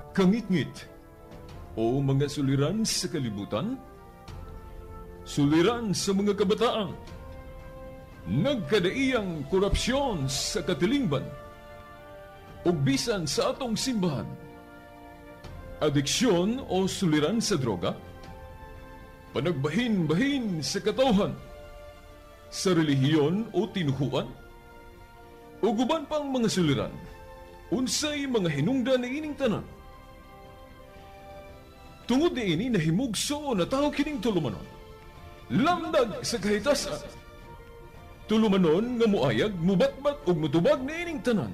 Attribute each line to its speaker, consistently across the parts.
Speaker 1: Kangitngit o mga suliran sa kalibutan, suliran sa mga kabataan, nagkadaiyang korupsyon sa katilingban, ug bisan sa atong simbahan, adiksyon o suliran sa droga, panagbahin-bahin sa katawhan, sa relihiyon o tinuhuan, ug uban pang mga suliran, unsay mga hinungdan niining tanan. Tungod niini nahimugso na tawo kining tulumanon. Lamdag sa kahitasan. Tulumanon nga muayag, mubatbat ug mutubag niining tanan.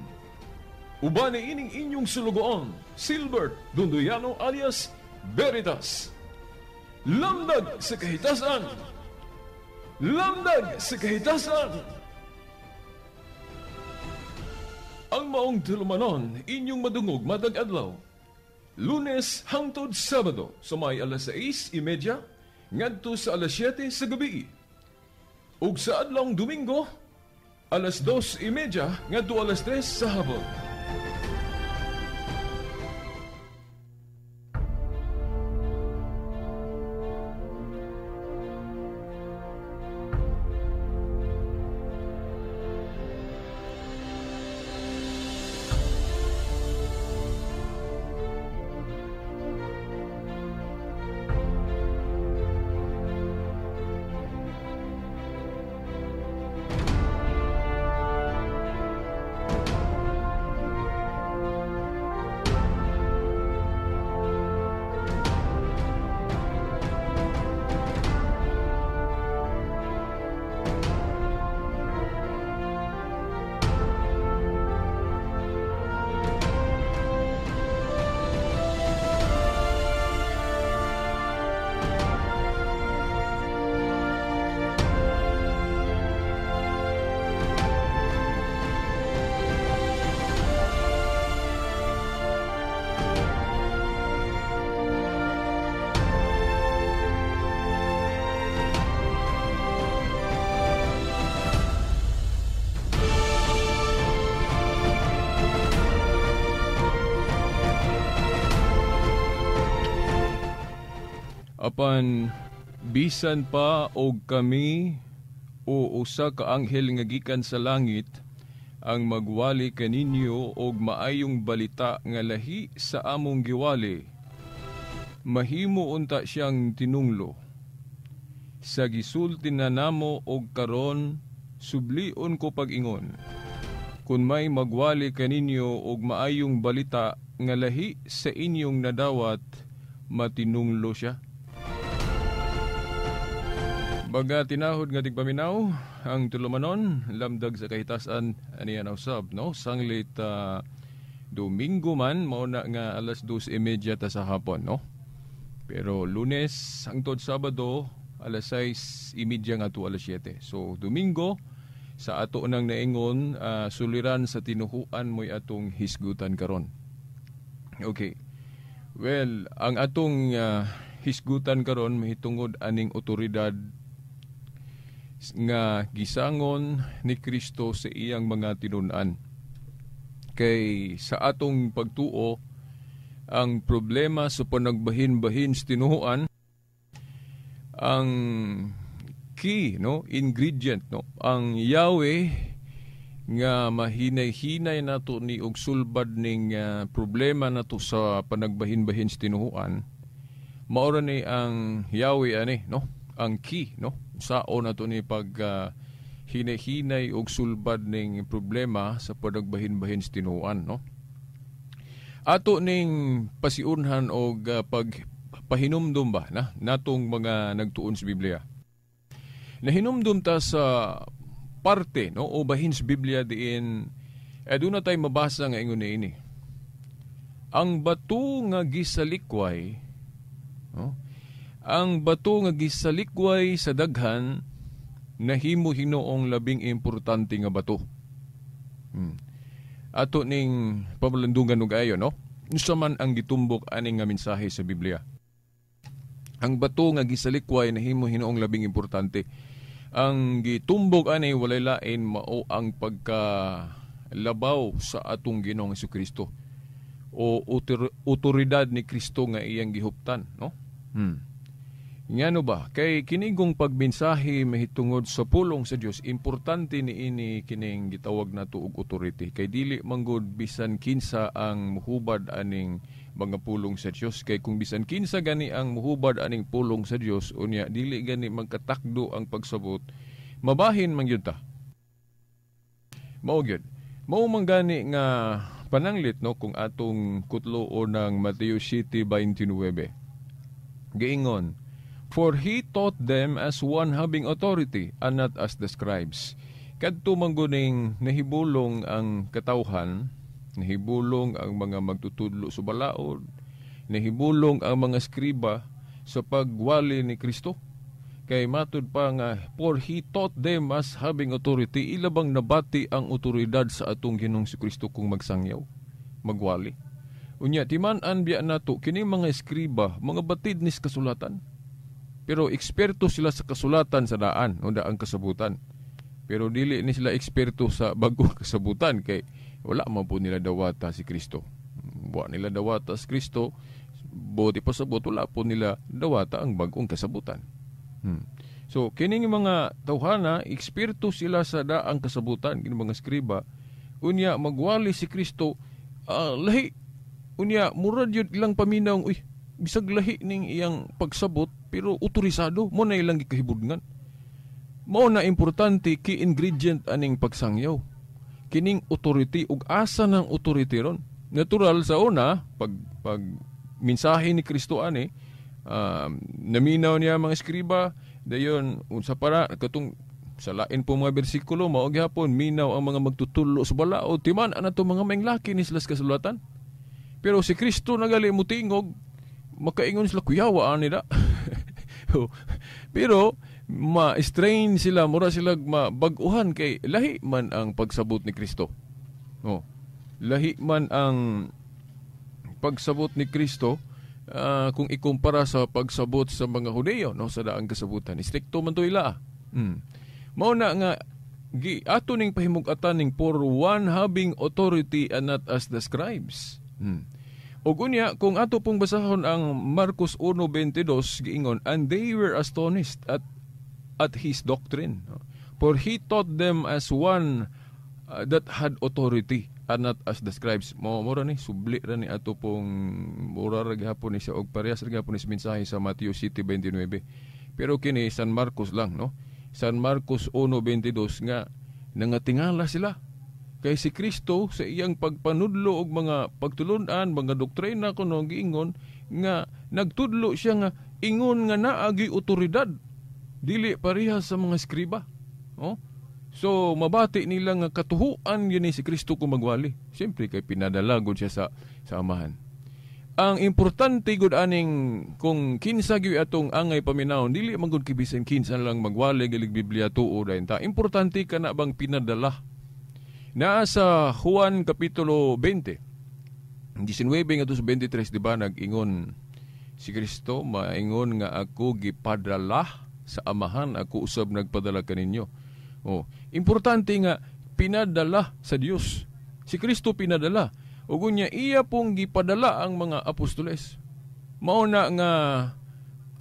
Speaker 1: Uban niining inyong sulugoon, Silbert Dondoyano alias Veritas. Lamdag sa kahitasan. Lamdag sa kahitasan. Ang maong tulumanon, inyong madungog matag adlaw. Lunes hangtod Sabado sa may alas 6:30 ngadto sa alas 7 sa gabi. Ug sa adlawng Domingo alas 2:30 ngadto alas 3 sa hapon. Apan bisan pa og kami o usa ka anghel nga gikan sa langit ang magwali kaninyo og maayong balita nga lahi sa among giwali, mahimo unta siyang tinunglo. Sa gisulti na namo og karon, sublion ko pag-ingon. Kun may magwali kaninyo og maayong balita nga lahi sa inyong nadawat, matinunglo siya. Baga tinahod nga tigpaminaw ang tulumanon lamdag sa kahitasan aniya na usab, no? Sanglit Domingo man mao na nga alas 2:30 ta sa hapon, no? Pero Lunes hangtod Sabado alas 6:30 ngadto alas 7. So Domingo sa ato nang naingon, suliran sa tinuhuan mo'y atong hisgutan karon. Okay. Well, ang atong hisgutan karon mahitungod aning otoridad nga gisangon ni Kristo sa iyang mga tinun-an. Kay sa atong pagtuo, ang problema sa panagbahin-bahin sa tinuhuan, ang key, no, ingredient, no, ang Yahweh nga mahinay-hinay nato ni og sulbad ning problema nato sa panagbahin-bahin sa tinuhuan, maura ni ang Yahweh ani, no, ang key, no, sao nato ni pag hinay-hinay og sulbad ning problema sa panagbahin-bahin sa tinuhuan, no. Ato ning pasiunhan og pagpahinumdum ba na natong mga nagtuon sa Biblia. Nahinumdum ta sa parte, no, o bahin sa Biblia diin doon na tayo mabasa nga ingon niini. Ang bato nga gisalikway, no, ang bato nga gisalikway sa daghan nahimo hinoong labing importante nga bato. Ato ning pamalandungan og ayo, no? Unsa man ang gitumbok ani nga mensahe sa Biblia. Ang bato nga gisalikway nahimo hinoong labing importante. Ang gitumbok ani walay lain mao ang pagkalabaw sa atong Ginoong Hesukristo. o otoridad ni Kristo nga iyang gihuptan, no? Ngano ba? Kay kinigong pagmensahe mahitungod sa pulong sa Dios, importante niini kining gitawag nato og authority. Kay dili manggod bisan kinsa ang muhubad aning mga pulong sa Dios. Kay kung bisan kinsa gani ang muhubad aning pulong sa Dios, unya dili gani magkatakdo ang pagsabot, mabahin man gyud ta. Mao gyud. Mao man gani nga pananglit, no, kung atong kutloon ng Mateo 7:29. Giingon, "For he taught them as one having authority and not as the scribes." Kadto mangguning nahibulong ang katawhan, nahibulong ang mga magtutudlo sa balaod, nahibulong ang mga skriba sa pagwali ni Kristo. Kay matud pa nga, "For he taught them as having authority," ilabang nabati ang otoridad sa atong Ginoong si Kristo kung magsangyaw, magwali. Unya, timan-an biya nato, kini mga eskriba, mga batid nis kasulatan. Pero eksperto sila sa kasulatan sa daan, o daang kasabutan. Pero dili ni sila eksperto sa bagong kasabutan, kay wala man po nila dawata si Kristo. Wa nila dawata si Kristo, buti pasabot, wala po nila dawata ang bagong kasabutan. So, kining mga tawhana, eksperto sila sa daang kasabutan, kining mga skriba. Unya, magwali si Kristo, lahi. Unya, murad yun ilang paminaw, uy, bisag lahi ning iyang pagsabot, pero otorisado, mo na ilang gikahibudngan. Mao na importante key ingredient aning pagsangyaw. Kining authority, ug asa ng authority ron. Natural sa una, pag mensahe ni Kristo ani, naminaw niya mga eskriba, dayon unsa para katong sa lain po mga bersikulo, mao gihapon minaw ang mga magtutulo sa balaod, timan ana to mga mainglaki ni sila sa kasulatan. Pero si Kristo nagali mutingog, makaingon sila kuyawa ani da. Pero ma-strain sila, mura sila mabag-uhan kay lahi man ang pagsabot ni Kristo. Oh, lahi man ang pagsabot ni Kristo kung ikumpara sa pagsabot sa mga Hudeo, no, sa daang kasabutan. Istrikto man to ila. Mao na nga ato ning pahimug-atan ning for one having authority and not as the scribes. Ug unya, kung ato pong basahon ang Marcos 1:22, giingon, "And they were astonished at his doctrine, for he taught them as one that had authority and not as the scribes." Mo mura ni subli ra ni ato pong mura ra gihapon ni siya og parehas ra gihapon ni sa mensahe sa Mateo 7:29. Pero kini San Marcos lang, no? San Marcos 1:22 nga nangatingala sila. Kay si Kristo sa iyang pagpanudlo og mga pagtulun-an, mga doktrina kuno giingon nga nagtudlo siya nga ingon nga naagi otoridad, dili pareha sa mga eskriba. Oh? So mabati nila nga katuhuan yun si Kristo kung magwali. Siyempre kay pinadala gud siya sa amahan. Ang importante gud aning kung kinsa gyud atong angay paminawon, dili man gud kibisan kinsa lang magwali galig Biblia tuo dayon ta. Importante kana bang pinadala. Naa sa Juan Kapitulo 20, 19 ngadto sa 23, di ba, nag-ingon si Kristo, maingon nga ako gipadala sa amahan, ako usab nagpadala kaninyo. Oh, importante nga pinadala sa Dios. Si Kristo pinadala. Ug unya iya pong gipadala ang mga apostoles. Mao na nga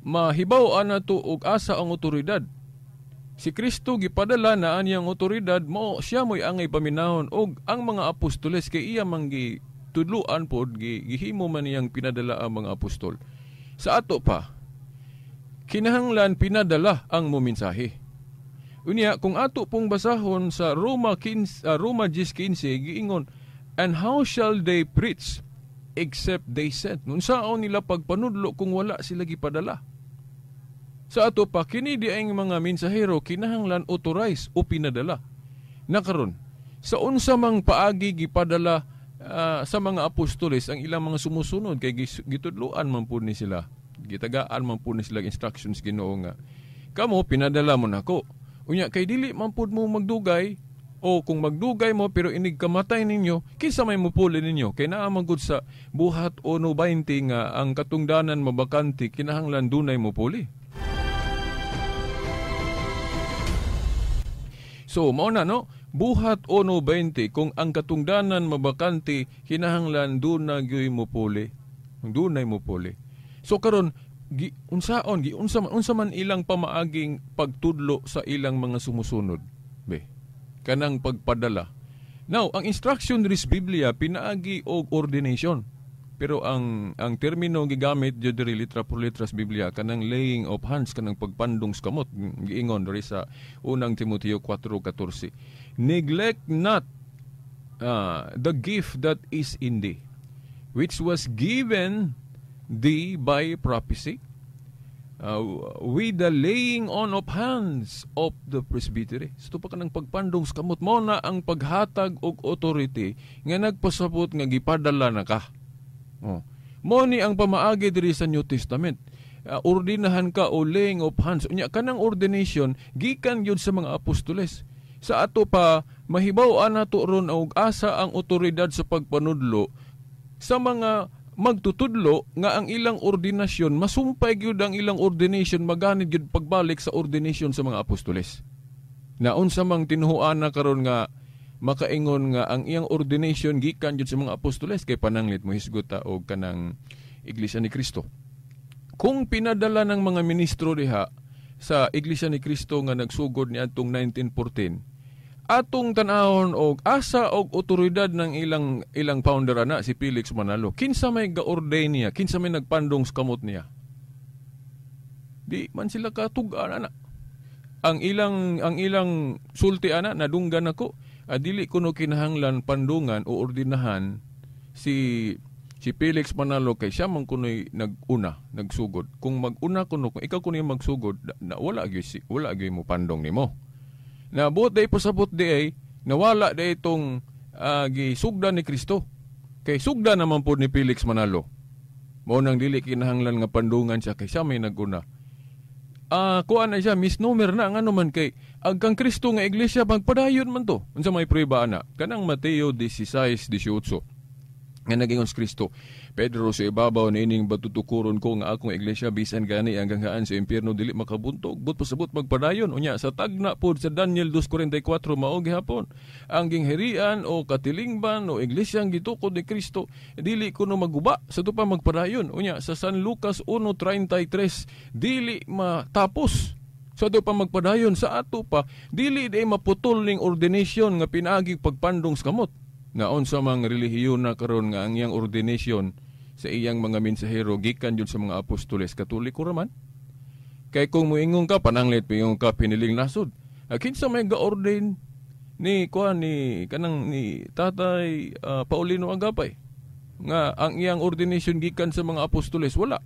Speaker 1: mahibaw-an nato og asa ang otoridad. Si Kristo gipadala na aniyang otoridad, mao siya mo'y angay paminahon og ang mga apostoles kay iya man gitudloan pod, gihimo man niyang pinadala ang mga apostol. Sa ato pa, kinahanglan pinadala ang mumensahe. Unya, kung ato pong basahon sa Roma 15, Roma 10:15, giingon, "And how shall they preach except they sent?" Unsaon nila pagpanudlo kung wala sila gipadala? Sa ato pa, kini di ang mga mensahero kinahanglan authorize o pinadala. Nakaron, sa unsa mang paagi gipadala sa mga apostoles ang ilang mga sumusunod kay gitudloan man pud ni sila, gitagaan man pud ni sila instructions Ginoo nga kamo pinadala mo nako. Unya kay dili man pud mo magdugay, o kung magdugay mo pero inig kamatay ninyo, kinsa may mupuli ninyo? Kay naa man gud sa Buhat 1:20 nga ang katungdanan mabakante kinahanglan dunay mupuli. So mao na, no? Buhat 1:20, kung ang katungdanan mabakante, kinahanglan duna gyoy mopuli. Dunay mopuli. So karon gi unsaon gi unsa man ilang pamaaging pagtudlo sa ilang mga sumusunod, be kanang pagpadala. Now, ang instruction diri sa Biblia pinaagi og ordination. Pero ang termino gigamit jud diri litra por litra sa Biblia kanang laying of hands, kanang pagpandong sa kamot, giingon diri sa Unang Timoteo 4:14. "Neglect not the gift that is in thee, which was given thee by prophecy, with the laying on of hands of the presbytery." So pa kanang pagpandong sa kamot mo na ang paghatag og authority nga nagpasabot nga gipadala na ka. Oh. Mo ni ang pamaagi diri sa New Testament. Ordinahan ka o laying of hands. Unya kanang ordination gikan gyud sa mga apostoles. Sa ato pa mahibaw-an nato ron og asa ang otoridad sa pagpanudlo sa mga magtutudlo nga ang ilang ordinasyon masumpay gyud ang ilang ordination, maganid gyud pagbalik sa ordination sa mga apostoles. Na unsa mang tinuhuan na karon nga makaingon nga ang iyang ordination gikan gyud sa mga apostoles, kay pananglit mo hisgot ta og kanang Iglesia ni Cristo. Kung pinadala ng mga ministro diha sa Iglesia ni Cristo nga nagsugod niadtong 1914, atong tan-awon og asa og otoridad ng ilang ilang founder ana si Felix Manalo. Kinsa may ga-ordain niya? Kinsa may nagpandong sa kamot niya? Di man sila katug-an ana. Ang ilang sulti ana, nadunggan ako, dili kuno kinahanglan pandungan o ordinahan si si Felix Manalo kay siya man kuno'y nag-una, nagsugod. Kung mag-una kuno, kung ikaw kuno yung magsugod, na, wala gyud mo pandong nimo. Na buot day pasabot di ay nawala day itong gisugda ni Kristo. Kay sugda naman po ni Felix Manalo. Mao nang dili kinahanglan nga pandungan siya kay siya may naguna. Kuan na siya, misnomer na, ngano man kay ang kang Kristo nga iglesia magpadayon man to. Unsa may prueba ana? Kanang Mateo 16:18 nga nagingon si Kristo, "Pedro, sa ibabaw niining bato tukuron ko nga akong iglesia, bisan gani ang ganghaan sa impyerno dili makabuntog." But pasabot magpadayon. Unya sa tagna pod sa Daniel 2:44, mao gihapon ang gingharian o katilingban o iglesia ang gitukod ni Kristo dili kuno maguba, sa pa magpadayon. Unya sa San Lucas 1:33, dili matapos, sa ato pa magpadayon. Sa ato pa dili di maputol ning ordination nga pinaagi pagpandong sa kamot. Na unsa mang relihiyon na karon nga ang iyang ordination sa iyang mga mensahero gikan jud sa mga apostoles? Katoliko raman. Kay kung moingon ka, pananglit moingon ka piniling nasod. Kinsa may ga-ordain ni kuan, ni kanang ni Tatay Paulino Agapay nga ang iyang ordination gikan sa mga apostoles? Wala.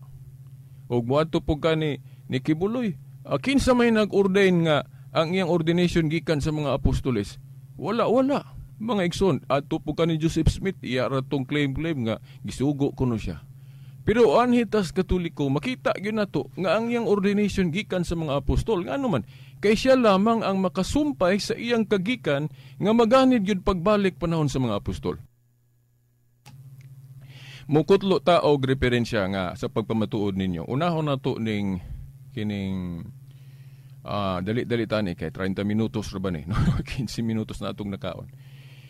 Speaker 1: Og moadto pud ka ni Quiboloy. Kinsa may nag-ordain nga ang iyang ordination gikan sa mga apostoles? Wala, wala. Mga igsoon, adto po ka ni Joseph Smith, iya ra tong claim-claim nga gisugo kuno siya. Pero anhi tas Katoliko, makita gyud nato nga ang iyang ordination gikan sa mga apostol. Ngano man, kay siya lamang ang makasumpay sa iyang kagikan nga maganid gyud pagbalik panahon sa mga apostol. Mukutlo ta og referensya nga sa pagpamatuod ninyo. Unahon nato ning kining dali-dali tani kay 30 minutos ra ba ni, no? 15 minutos na atong nakaon.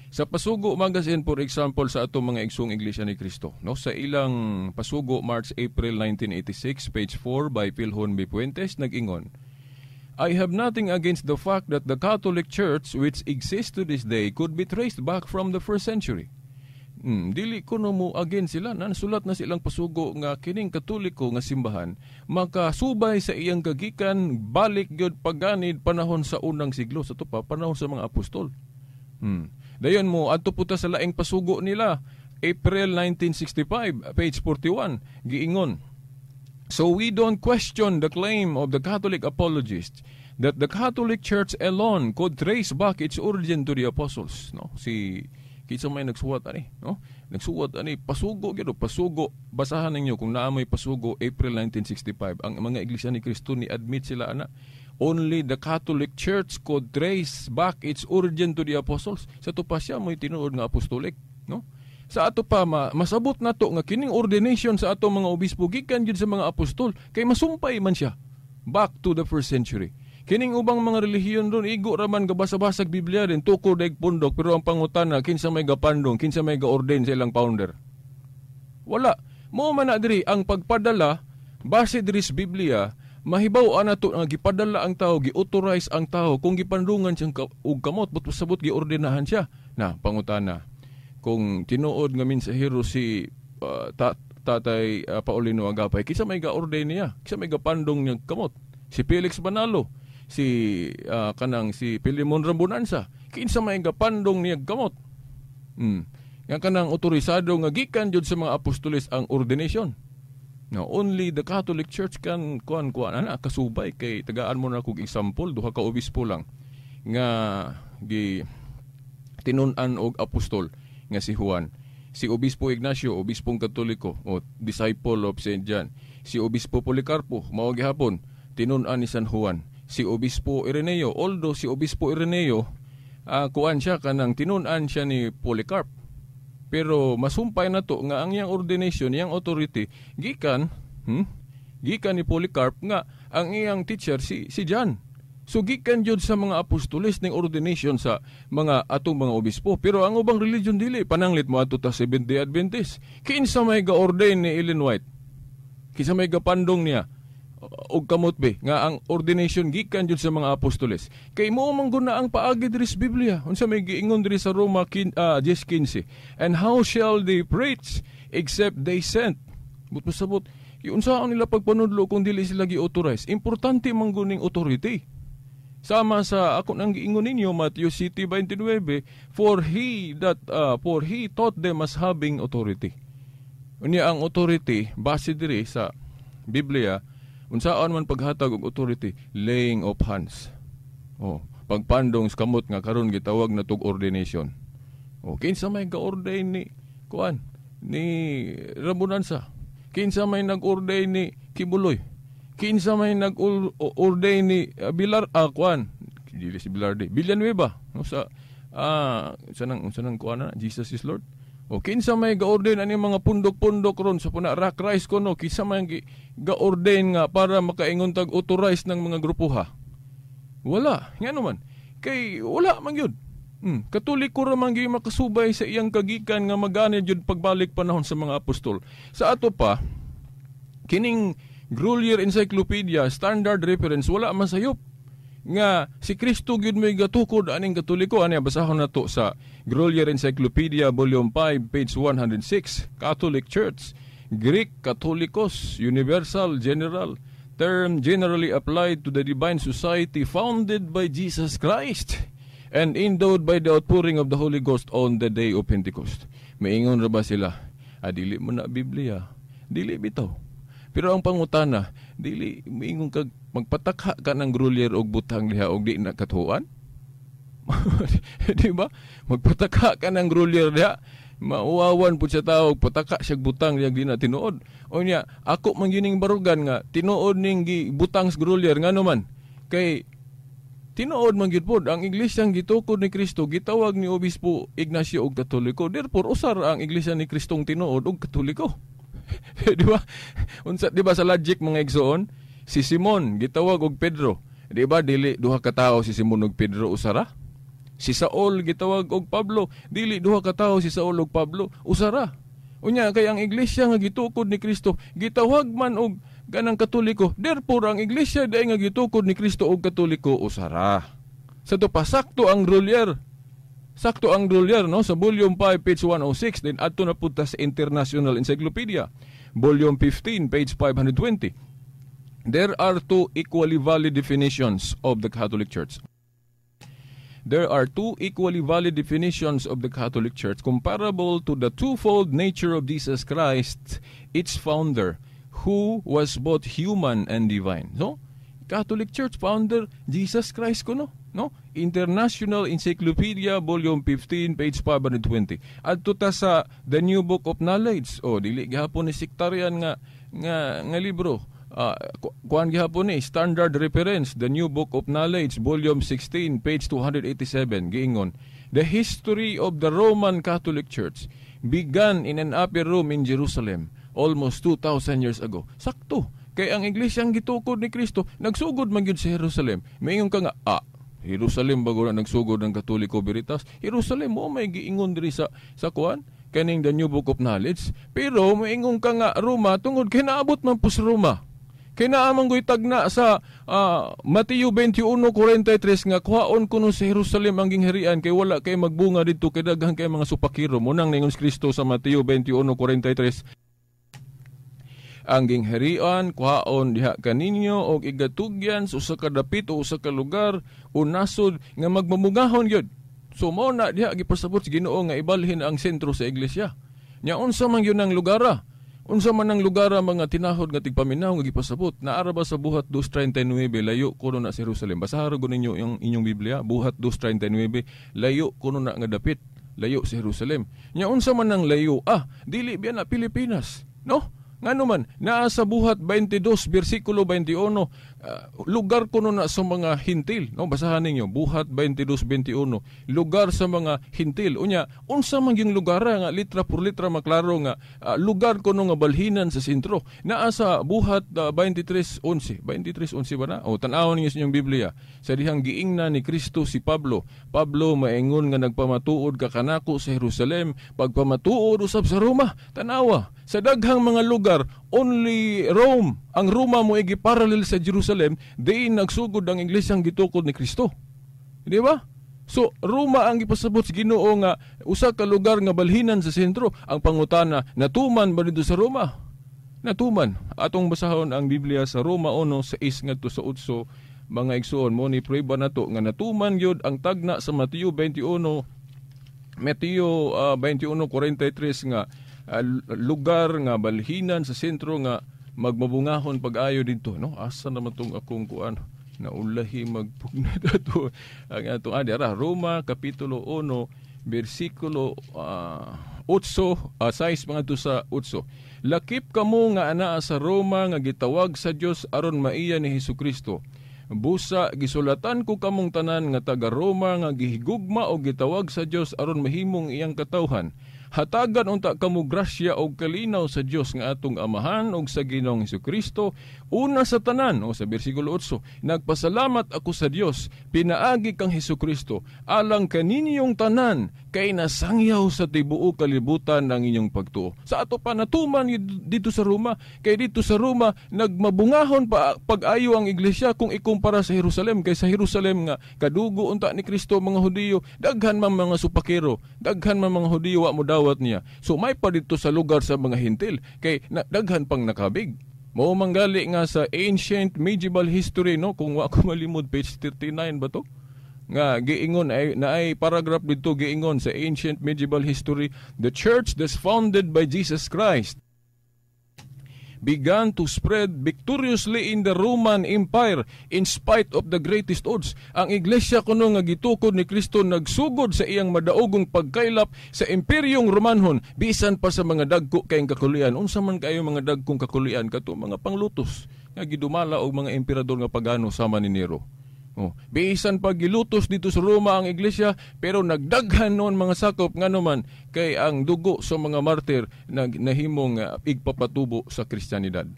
Speaker 1: Sa Pasugo Magazine, for example, sa atong mga igsoong Iglesia ni Cristo, no? Sa ilang Pasugo March April 1986, page 4 by Pilhon B. Puentes, nag-ingon, "I have nothing against the fact that the Catholic Church, which exists to this day, could be traced back from the first century." Dili ko no mo against sila. Nansulat na silang pasugo nga kining Katoliko nga simbahan makasubay sa iyang kagikan balik gyud pagganid panahon sa unang siglo, sa pa panahon sa mga apostol. Dayon mo adto puta sa laing pasugo nila, April 1965, page 41, giingon, "So we don't question the claim of the Catholic apologists that the Catholic Church alone could trace back its origin to the apostles." No? Si kinsa may nagsuwat ani, no? Nagsuwat ani pasugo gyud, pasugo. Basahan ninyo kung naa moy pasugo April 1965. Ang mga Iglesia ni Cristo ni admit sila ana. Only the Catholic Church could trace back its origin to the apostles. Sa ato pa siya mo'y tinuod nga apostolic, no? Sa ato pa masabot nato nga kining ordination sa ato mga obispo gikan gyud sa mga apostol kay masumpay man siya back to the first century. Kining ubang mga relihiyon ron, igo raman gabasa-basag Biblia din, tukod deg pundok, pero ang pangutana, kinsa may gapandong, kinsa may ga-ordain sa ilang founder? Wala. Mao man na diri ang pagpadala base diri sa Biblia, mahibaw-an nato nga gipadala ang tao, gi-authorize ang tao kung gipandungan siyang og kamot, but pasabot giordinahan siya. Na pangutana, kung tinuod nga mensahero si Tatay Paulino Agapay, kinsa may ga-ordain niya? Kinsa may gapandong niya kamot? Si Felix Manalo, si kanang si Pilimon Rambonanza, kinsa may gapandong niya kamot? Nga kanang otorisado nga gikan jud sa mga apostoles ang ordination. No, only the Catholic Church can kuan kuan ana kasubay kay tagaan mo na kog example, duha ka obispo lang nga gi tinun-an og apostol nga si Juan. Si Obispo Ignacio, obispong Katoliko o disciple of Saint John. Si Obispo Policarpo, mao gihapon tinun-an ni San Juan. Si Obispo Ireneo, although si Obispo Ireneo kuan siya, kanang tinun-an siya ni Polycarp. Pero masumpay na to nga ang iyang ordination, iyang authority gikan gikan ni Polycarp nga ang iyang teacher si John. So gikan jud sa mga apostoles ning ordination sa mga atong mga obispo. Pero ang ubang religion dili, pananglit mo ato ta Seventh-day Adventist. Kinsa may ga-ordain ni Ellen White? Kinsa may gapandong niya og kamot be nga ang ordination gikan jud sa mga apostoles? Kay mo man guna ang paagi diri sa Biblia. Unsa may giingon diri sa Roma 10:15? "And how shall they preach except they sent?" But pasabot, unsaon nila pagpanudlo kung dili sila gi-authorize? Importante man guning authority. Sama sa ako nang giingon ninyo, Matthew 7:29, for he taught them as having authority. Unya ang authority base diri sa Biblia, unsaon man paghatag og authority? Laying of hands. Oh, pagpandong sa kamot nga karon gitawag na tog ordination. Oh, kinsa may ga-ordain ni kuan ni Rabonanza? Kinsa may nag-ordain ni Quiboloy? Kinsa may nag-ordain ni Bilar, kuan? Dili si Bilarde. Villanueva, no, sa sa nang kuan na Jesus is Lord. O kinsa may ga-ordain ani mga pundok-pundok ron sa puna Rock Rice kono, kinsa may ga-ordain nga para makaingon tag authorize ng mga grupo ha? Wala. Ngano man? Kay wala man gyud. Katoliko ra man gyud makasubay sa iyang kagikan nga magani jud pagbalik panahon sa mga apostol. Sa ato pa, kining Grolier Encyclopedia standard reference, wala man sayop nga si Kristo gyud may gatukod aning Katoliko. Ani basahon nato sa Grolier Encyclopedia, Volume 5, page 106. Catholic Church, Greek Katholikos, universal, general term generally applied to the divine society founded by Jesus Christ and endowed by the outpouring of the Holy Ghost on the day of Pentecost. Maingon ra ba sila? Ah, dili mo na Biblia. Dili bitaw. Pero ang pangutana, dili miingon kag magpatakha ka ng Grolier og butang diha og di na katuan? Di ba? Magpatakha ka ng Grolier diha, mauwawan pud sa tao, pataka siya butang diha di na tinuod. O niya, ako man gining barugan nga tinuod ning gibutang sa Grolier, ngano man? Kay tinuod man gyud pod ang iglesyang gitukod ni Kristo gitawag ni Obispo Ignacio og Katoliko. Therefore usar ang iglesia ni Kristong tinuod og Katoliko. Di ba? Unsa di ba sa logic, mga igsoon? Si Simon gitawag og Pedro. Di ba dili duha ka tawo si Simon og Pedro, usara? Si Saul gitawag og Pablo. Dili duha ka tawo si Saul og Pablo, usara? Unya kay ang iglesia nga gitukod ni Kristo gitawag man og ganang Katoliko. Therefore ang iglesia diay nga gitukod ni Kristo og Katoliko, usara. Sa to pa sakto ang Grolier. Sakto ang Grolier, no, sa Volume 5, page 106. Then adto na pud ta sa International Encyclopedia, Volume 15, page 520. There are two equally valid definitions of the Catholic Church. There are two equally valid definitions of the Catholic Church comparable to the twofold nature of Jesus Christ, its founder, who was both human and divine. So, Catholic Church founder, Jesus Christ kuno, no? International Encyclopedia, Volume 15, page 520. Adto ta sa The New Book of Knowledge. O dili gihapon ni sectarian nga libro. Kuan gihapon ni standard reference, The New Book of Knowledge, Volume 16, page 287, giingon, "The history of the Roman Catholic Church began in an upper room in Jerusalem almost 2,000 years ago." Sakto. Kay ang iglesia ang gitukod ni Kristo nagsugod man gyud sa Jerusalem. Maingon ka nga, Jerusalem bago na nagsugod ang Katoliko Veritas. Jerusalem mo may giingon diri sa kuan kaning The New Book of Knowledge. Pero maingon ka nga Roma tungod kay naabot man po sa Roma. Kay naa man goy tagna sa Mateo 21:43 nga kuhaon kuno sa Jerusalem ang gingharian kay wala kay magbunga didto kay daghan kay mga supakiro. Munang ningon si Kristo sa Mateo 21:43, ang gingharian kuhaon diha kaninyo og igatugyan sa usa ka dapit o usa ka lugar o nasod nga magmamungahon gyud. So mao na diha gipasabot sa Ginoo nga ibalhin ang sentro sa iglesia. Nya unsa man gyud ang lugara? Unsa man ang lugara, mga tinahod nga tigpaminaw, nga gipasabot? Naara ba sa Buhat 2:39, layo kuno na sa Jerusalem? Basahan ko ninyo yung inyong Biblia, Buhat 2:39, layo kuno na nga dapit, layo sa Jerusalem. Nya unsa man ang layo? Dili biya na Pilipinas, no? Ngano man, naa sa Buhat 22, versikulo 21, lugar kuno na sa mga Hintil. No, basahan ninyo, Buhat 22:21, lugar sa mga Hintil. Unya, unsa man yung lugar nga litra por litra maklaro nga lugar kuno nga balhinan sa sentro? Naa sa Buhat 23:11. 23:11 ba na? O, tan-awon ninyo sa inyong Biblia. Sa dihang giingna ni Kristo si Pablo. Pablo maingon nga nagpamatuod ka kanako sa Jerusalem, pagpamatuod usab sa Roma. Tanawa, sa daghang mga lugar, only Rome, ang Roma mo igi-parallel sa Jerusalem, diin nagsugod ang iglesyang gitukod ni Kristo. Di ba? So, Roma ang gipasabot sa Ginoo nga usa ka lugar nga balhinan sa sentro. Ang pangutana, natuman ba dito sa Roma? Natuman. Atong basahon ang Biblia sa Roma 1:6 ngadto sa 8, mga igsuon, mo ni prueba nato nga natuman gyud ang tagna sa Mateo 21, Mateo 21:43 nga lugar nga balhinan sa sentro nga magmabungahon pag-ayo didto, no? Asa naman tong akong kuan, naulahi magpugnat ato ang atong dira Roma kapitulo 1 bersikulo 8, 6 mga to sa 8. Lakip kamo nga anaa sa Roma nga gitawag sa Dios aron maiya ni Hesukristo. Busa gisulatan ko kamong tanan nga taga Roma nga gihigugma o gitawag sa Dios aron mahimong iyang katawhan. Hatagan unta kamo grasya og kalinaw sa Dios nga atong Amahan og sa Ginoong Hesukristo. Una sa tanan, o sa bersikulo 8, nagpasalamat ako sa Dios pinaagi kang Hesukristo alang kaninyong tanan kay nasangyaw sa tibuok kalibutan ang inyong pagtuo. Sa ato pa natuman dito sa Roma, kay dito sa Roma nagmabungahon pa pag-ayo ang iglesia kung ikumpara sa Jerusalem, kay sa Jerusalem nga kadugo unta ni Kristo mga Hudiyo, daghan man mga supakero, daghan man mga Hudiyo wa mo dawat niya. So may pa dito sa lugar sa mga Hintil kay daghan pang nakabig. Mao manggali nga sa ancient medieval history, no, kung wa ko malimod page 39 ba to? Nga giingon ay naay paragraph dito giingon sa ancient medieval history, the church that's founded by Jesus Christ began to spread victoriously in the Roman Empire in spite of the greatest odds. Ang iglesia kuno nga gitukod ni Kristo nagsugod sa iyang madaogong pagkaylap sa imperyong Romanhon bisan pa sa mga dagko kayong kakulian. Unsa man kayo mga dagkong kakulian kato mga panglutos nga gidumala og mga emperador nga pagano sama ni Nero. Oh, bisan pa gilutos dito sa Roma ang iglesia, pero nagdaghan noon mga sakop ngano man kay ang dugo sa mga martir nahimong igpapatubo sa Kristiyanidad.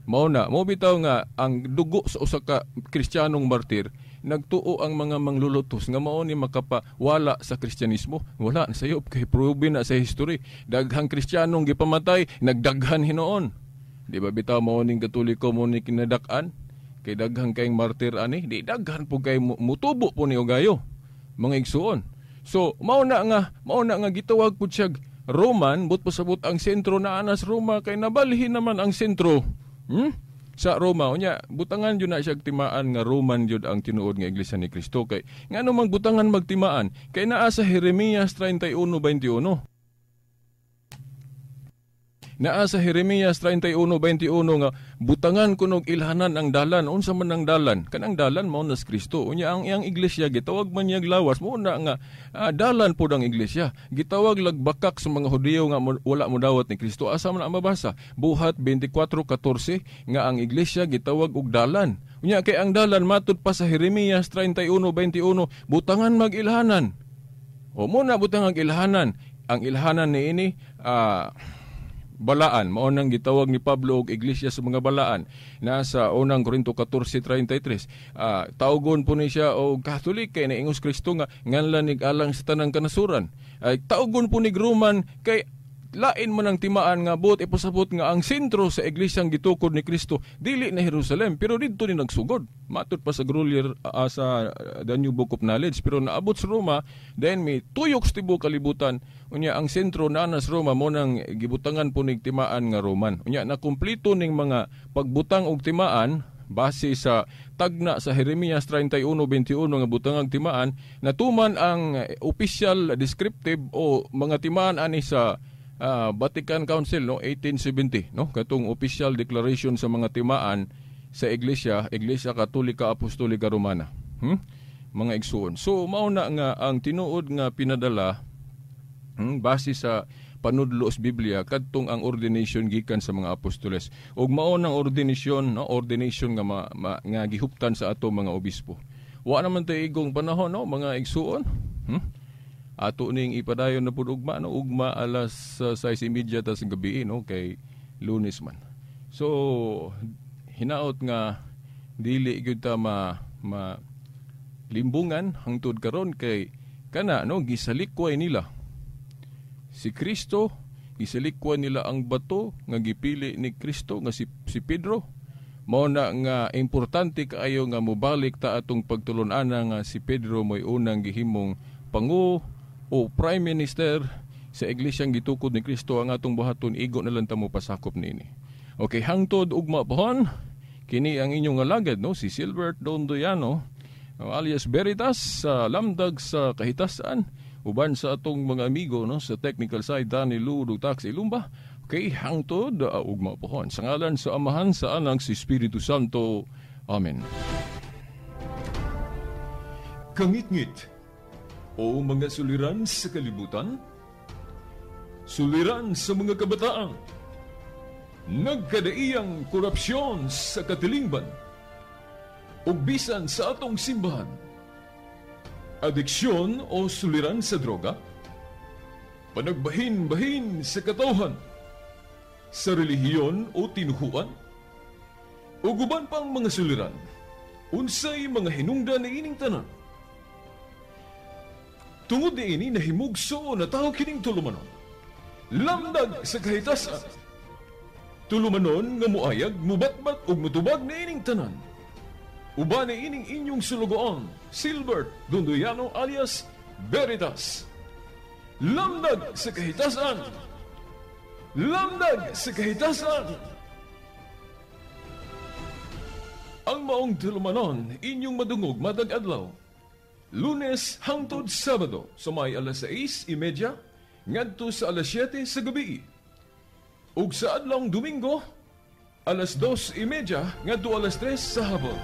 Speaker 1: Mao na, mao bitaw nga ang dugo sa usa ka Kristiyanong martir nagtuo ang mga manglulutos nga mao ni makapawala sa Kristiyanismo. Wala na sayop kay proven na sa history. Daghang Kristiyanong gipamatay, nagdaghan hinuon. Di ba bitaw mao ning Katoliko mo ni kinadak-an? Kay daghang kayong martir ani, di daghan po kay mutubo po ni ugayo, mga igsuon. So mao na nga gitawag po siya Roman, but pasabot ang sentro na anas Roma kay nabalhin naman ang sentro. Sa Roma. Unya, butangan jud na siya timaan nga Roman jud ang tinuod nga Iglesia ni Kristo kay ngano man butangan magtimaan kay naa sa Jeremias 31:21. Naa sa Jeremias 31:21 nga butangan kunog ilhanan ang dalan. Unsa man ang dalan? Kanang dalan mao na si Kristo. Unya ang iyang iglesia gitawag man niyag lawas, mao na nga dalan pod ang iglesia. Gitawag lagbakak sa mga Hudiyo nga wala modawat ni Kristo. Asa man ang mabasa? Buhat 24:14 nga ang iglesia gitawag og dalan. Unya kay ang dalan matud pa sa Jeremias 31:21 butangan mag-ilhanan. O mo na butangan ilhanan. Ang ilhanan niini Balaan mao nang gitawag ni Pablo og iglesia sa mga balaan nasa unang Korinto 14:33. Tawgon po ni siya og Catholic kay naingos Kristo nga nganlan nig alang sa tanang kanasuran. Ay tawgon po ni Roman kay lain man ang timaan nga buot ipasabot nga ang sentro sa iglesyang gitukod ni Kristo dili na Jerusalem pero didto ni nagsugod. Matud pa sa Grolier sa The New Book of Knowledge, pero naabot sa Roma, then mi tuyok sa tibuok kalibutan. Unya ang sentro naa na sa Roma, mo nang gibutangan po nig timaan nga Roman. Unya nakumpleto ning mga pagbutang og timaan base sa tagna sa Jeremias 31:21 nga butangag timaan, natuman ang official descriptive o mga timaan ani sa Vatican Council, no, 1870, no, katong official declaration sa mga timaan sa iglesia, Iglesia Katolika Apostolika Romana. Mga igsuon. So mao na nga ang tinuod nga pinadala, base sa panudlo sa Biblia, kadtong ang ordination gikan sa mga apostoles. Ug mao nang ordination, no, ordination nga nga gihuptan sa ato mga obispo. Wa naman tay igong panahon, no, mga igsuon. Ato ning ipadayon na pud ugma, no, ugma alas 6:30 ta sa gabi, no, kay Lunes man. So hinaot nga dili gyud ta ma limbungan hangtod karon kay kana, no, gisalikway nila si Kristo, gisalikway nila ang bato nga gipili ni Kristo nga si Pedro. Mao na nga importante kaayo nga mobalik ta atong pagtulon-ana nga si Pedro mo'y unang gihimong pangu o prime minister sa iglesyang gitukod ni Kristo. Ang atong buhaton, igo na lang ta mo pasakop niini. Okay, hangtod ugma pohon, kini ang inyong alagad, no, si Silbert Dondoyano alias Veritas sa Lamdag sa Kahitasan, uban sa atong mga amigo, no, sa technical side, Danny Lu ug Taxi Lumba. Okay, hangtod ugma pohon. Sa ngalan sa Amahan, sa Anak, sa Espiritu Santo. Amen. Kangitngit o mga suliran sa kalibutan, suliran sa mga kabataan, nagkadaiyang korupsyon sa katilingban, ug bisan sa atong simbahan, adiksyon o suliran sa droga, panagbahin-bahin sa katawhan, sa relihiyon o tinuhuan, ug uban pang mga suliran, unsay mga hinungdan niining tanan. Tungod niini nahimugso na tao kining tulumanon. Lamdag sa Kahitasan. Tulumanon nga muayag, mubatbat ug mutubag niining tanan. Uban niining inyong sulugoon, Silbert Dondoyano alias Veritas. Lamdag sa Kahitasan. Lamdag sa Kahitasan. Ang maong tulumanon, inyong madungog matag adlaw. Lunes hangtod Sabado sa may alas 6:30 ngadto sa alas 7 sa gabi. Ug sa adlawng Domingo alas 2:30 ngadto alas 3 sa hapon.